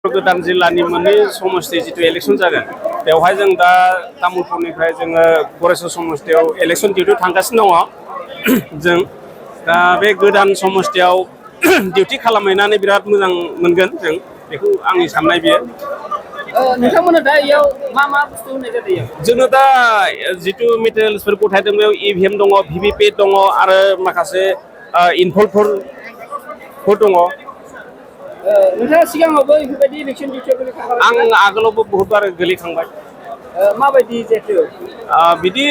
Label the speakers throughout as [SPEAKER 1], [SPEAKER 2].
[SPEAKER 1] गोदान जिल्लानि मोननै समस्ति जितु इलेक्शन जागोन बेवहाय जों दा तामुलपुरनिफ्राय जोङो गरेस्वर समस्तियाव इलेक्शन डिउटि थांगासिनो दङ जों दा बे गोदान समस्तियाव डिउटि खालामहैनानै बिराद मोजां मोनगोन जों बेखौ आंनि साननाय बियो
[SPEAKER 2] नोंथांमोना दा इयाव मा मा बुस्थु होनाय जादों
[SPEAKER 1] जोङो दा जितु मेटेरियेल्सफोर गथायदों बेयाव इभिएम दङ भिभिपेट दङ आरो माखासे इनभल्भफोर दङ
[SPEAKER 2] नोंथाङा सिगाङावबो बेफोरबायदि इलेक्शन डिउटियाव गोलैखांबाय
[SPEAKER 1] आं आगोलावबो बहुत बार गोलैखांबाय
[SPEAKER 2] माबायदि जेथु
[SPEAKER 1] बिदि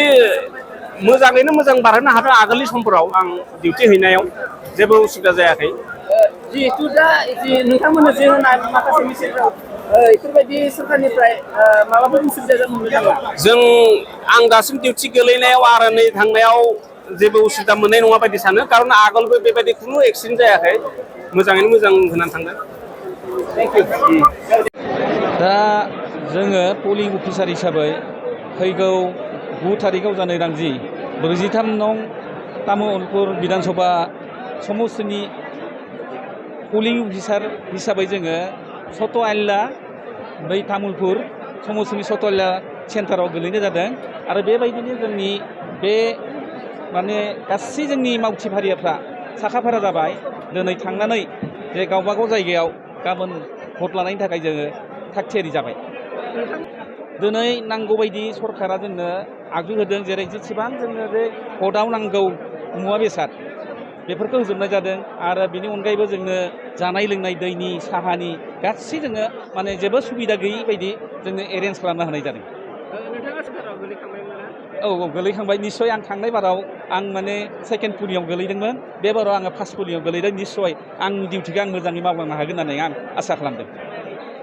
[SPEAKER 1] मोजाङैनो मोजां बारहोनो हादों आगोलनि समफोराव आं डिउटि हैनायाव जेबो उसुबिदा जायाखै
[SPEAKER 2] जिहेतु दा नोंथांमोननो जे होनाय माखासे मिथिंफोराव बेफोरबायदि सरकारनिफ्राय माबाफोर उसुबिदा जादोंमोन नामा
[SPEAKER 1] जों आं दासिम डिउटि गोलैनायाव आरो नै थांनायाव जेबो उसुबिदा मोननाय नङा बायदि सानो खारन आगोलबो बेबायदि खुनु एक्सिडेन्ट जायाखै मोजाङैनो मोजां होनानै थांदों
[SPEAKER 3] दा जोङो पलिं अफिसार हिसाबै फैगौ 9 थारिखआव जानाय रांजि 43 नं तामुलपुर बिधानसभा समस्तिनि पलिं अफिसार हिसाबै जोङो सत' आइला बै तामुलपुर समस्तिनि सत' आइला सेन्टाराव गोलैनाय जादों आरो बेबायदिनो जोंनि बे माने गासै जोंनि मावथि फारियाफ्रा साखाफारा जाबाय दिनै थांनानै जे गावबागाव जायगायाव गाबोन भट लानायनि थाखाय जोङो थागथियारि जाबाय दिनै नांगौबायदि सरकारा जोंनो आगजु होदों जेरै जेसेबां जोंनो बे भटआव नांगौ मुवा बेसाद बेफोरखौ होजोबनाय जादों आरो बेनि अनगायैबो जोंनो जानाय लोंनाय दैनि साहानि गासै जोङो माने जेबो सुबिदा गैयै बायदि जोंनो एरेन्ज खालामना होनाय जादों औ गोलैखांबाय निस्सय आं थांनाय बाराव आं माने सेकेन्ड पुलियाव गोलैदोंमोन बे बाराव आङो फार्स्ट पुलियाव गोलैदों निस्सय आंनि डिउटिखौ आं मोजाङै मावलांनो हागोन होननानै आं आसा खालामदों